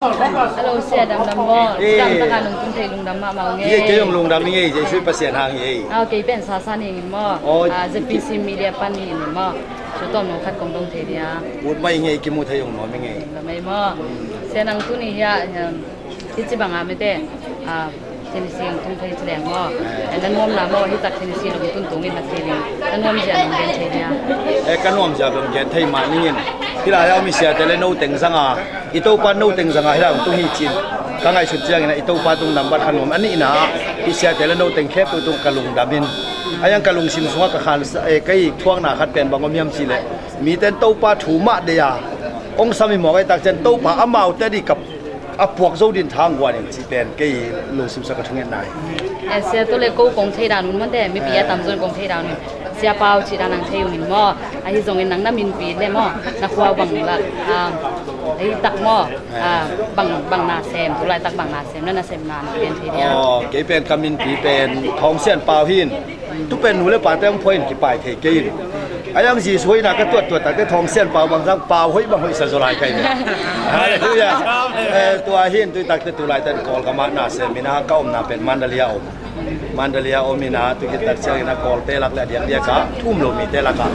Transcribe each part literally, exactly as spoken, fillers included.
Hello, Sia, damdam maw? Eh. Damdam ka nung tung thei lungdam mahmah ung ei. Ye, kei hong lungdam ing ei, Jesuh Pasian hang ei. Ah, kei pen Sasa Ning in maw? Oh. Ah, Z P C Media pan hi in maw? Su tom nung khat kong dong thei dia. Ut mai ing ei, kimu thei hong nuam ing ei. Lungdam ei maw? Sia, nang tuni hiah, um, hici banga mite, ah, Tennessee ang tung thei ci leng maw? Eh. Eh, na nuamna maw, hi tak Tennessee lung tun tungin na feeling, na nuamzia nong gen thei dia? Eh, ka nuamzia bang gen thei mah ningin, hi lai-a om i siate le no teng zanga, i Topa no teng zanga hi lai hong tung hi cin ka ngaihsut ciangin ah, i Topa tung nambat kha nuam. A nihna ah, i siate le no teng khempeuh tung ka lungdamin, a yang ka lungsim sungah ka khan, eh, ka i thuakna khat pen bang om hiam cih leh, mite in Topa thu mah deih a hong sam hi mawk ahih tak ciang, Topa amaute dih ka a puak zo din thang guan in cih pen kei lungsim sungah ka thungetna hi. Eh, Sia, tu le ko kong thei dan un maw te, mipi a tamzaw in kong thei dan un. Sia Pau cih dan ang thei un in maw? Ahi zongin nang na minpi le maw? Na khua bang la, ah, ahi tak maw? Ah, bang, bang na sem, tu laitak bang na sem, na na sem na nong gen thei dia? Oh, kei pen ka minpi pen Thawng Sian Pau hi in. Tu pen nu le pate hong phuai in kipai thei kei in. A yang Jesuh hoihna ka tuattuat takte Thawng Sian Pau bang zang, Pau hoih bang hoih sa zaw lai ka hi ve. Halleluiah. Eh, tua hi in, tu takte tu laitak Kawlgam ah na sem in ah, ka omna pen Mandalay ah om. Mandalay ah om in ah, tu khit tak ciangin ah Kawlte lak le a diakdiak ah thu um lo mite lakah,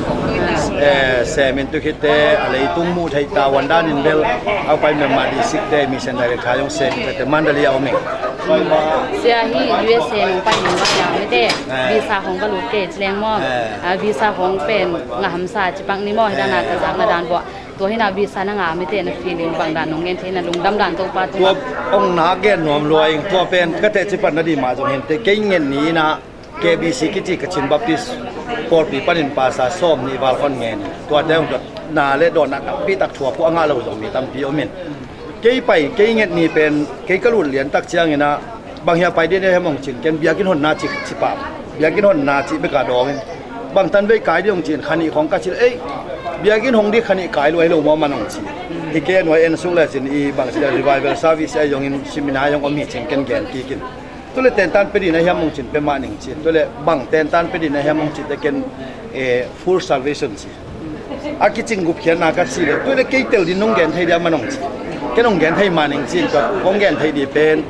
eh, sem in tu khitte a leitung muh theih tavuan dan in bel a pai member district te mission director zong sem in takte Mandalay ah om ing. Sia, hi U S A nong pai ning bang ya mite. Eh. Visa hong ka lut kei ci leng maw? Eh. Ah, visa hong pen ngah hamsa ci pak ni maw, hi dan a ka zakna dan bua. Tua hi na visa na ngah mite na feeling bang dan nong gen thei, na lungdam dan Topa tung. Tua hong na gen nuam lua ing, tua pen ka teci pan na di mah zong hi in te, kei nget ni in ah K B C kici Kachin Baptist pawlpi panin pastor sawm nih val hon ngen. Tuate hong dot na le dawnna tampi tak thuak uh a ngah lo zong mi tampi om in. Kei pai, kei nget ni pen, kei ka lut lian tak ciangin ah, bang hia pai dih na hiam hong cin, ken biakinn honna ci, ci pah. Biakinn honna ci bek a dawng in. Bang tan vei kai dih hong cin, kha nih khawng ka cil, ei, biakinn hong dih kha nih kai lua hi lo maw man hong ci. Hi kei a nuai en suk le cin, i bang ci le revival service a zongin seminar zong om hi cin ken gen kik in. Tu le tentan pe dih na hiam hong cin pe mah ning cin. Tu le bang tentan pe dih na hiam hong cin te ken, eh, full salvation ci. A kicing gupkhiatna ka ci le, tu le kei tel din nong gen thei dia man hong ci. Ken hong gen thei mah ning cin, tua hong gen thei dih pen,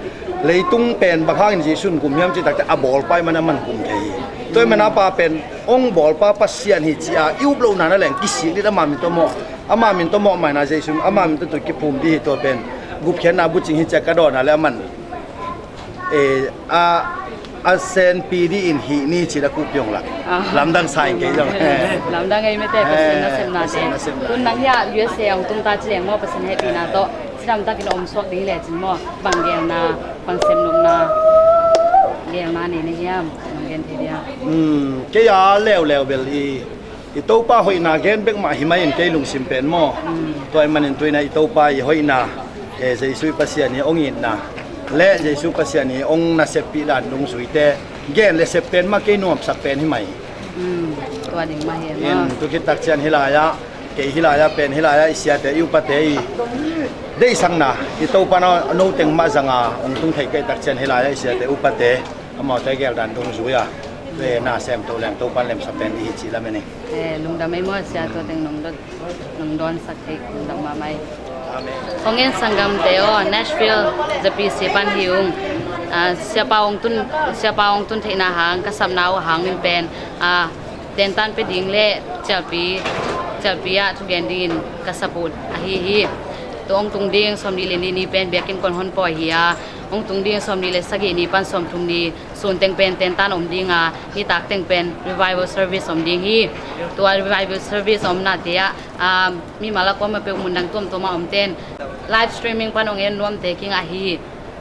leitung pen bang hangin Jesuh in gum hiam ci takte a bawlpa i man a man gum thei hi. Tua i man a pa pen hong bawlpa Pasian hi ci a, i up lohna na leng kisik dih ama min tawh mawh. Ama min tawh mawh maina Jesuh, ama min tawh tu kiphum dih hi tua pen. Gupkhiatna bucing hi ci a ka dawnna le a man. Eh, a, a senpi dih in hih ni ci da kuh piong la. Ah. Lamdang sa in kei zong. Lamdang ei mete, Pasian nasepna te. Pasian nasepna. Tun nang hiah U S A hong tung ta ci leng maw, Pasian hehpihna tawh cidam takin om suak ding le cin maw, bang gelna, bang semnopna, gelna nei na hiam, nong gen thei dia? Hmm, kei a leuleu bel i I Topa hoihna gen bek mah hi mai in kei lungsim pen maw. Mm. Tua ahih manin tuina i Topa i hoihna, eh, Jesuh i Pasian i hong itna le Jesuh Pasian i hong naseppih dan dungzuite gen le sep pen mah kei nuamsak pen hi mai. Mm. Tua ding mah hi maw. In tu khit tak ciang hi lai-ah, kei hi lai-ah pen hi lai-ah i siate i upate i deihsakna, i Topa no, no teng mah zanga hong tung thei kei tak ciang hi lai-ah i siate upate amaute geldan dungzui a, eh, na semto leng Topa lemsa pen i hi cih lam en ing. Eh, lungdam ei maw, sia, tua teng nong dawn, nong dawnsak theih lungdam mahmah ei. Amen. Hong en sanggamte aw, Nashville Z P C pan hi ung. Ah, siapa hong tun, siapa hong tun theihna hang ka sapna uh hang min pen, ah, tentan pe ding le cialpi, cialpi ah thugen dingin ka sap uh ahi hi. Tua hong tung ding sawmnih le nih ni pen biakinn kon hon pawi hi a, hong tung ding sawmnih le sagih ni pan sawmthum ni sun teng pen tentan om ding a, nitak teng pen revival service om ding hi. Tua revival service omnate ah, ah, mimal a kuamah peuh mundang tuamtuam a omten live streaming pan hong en nuamte kingah hi.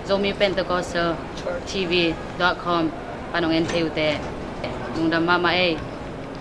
Zomi Pentecostal T V dot com pan hong en thei uh teh. Lungdam mahmah ei.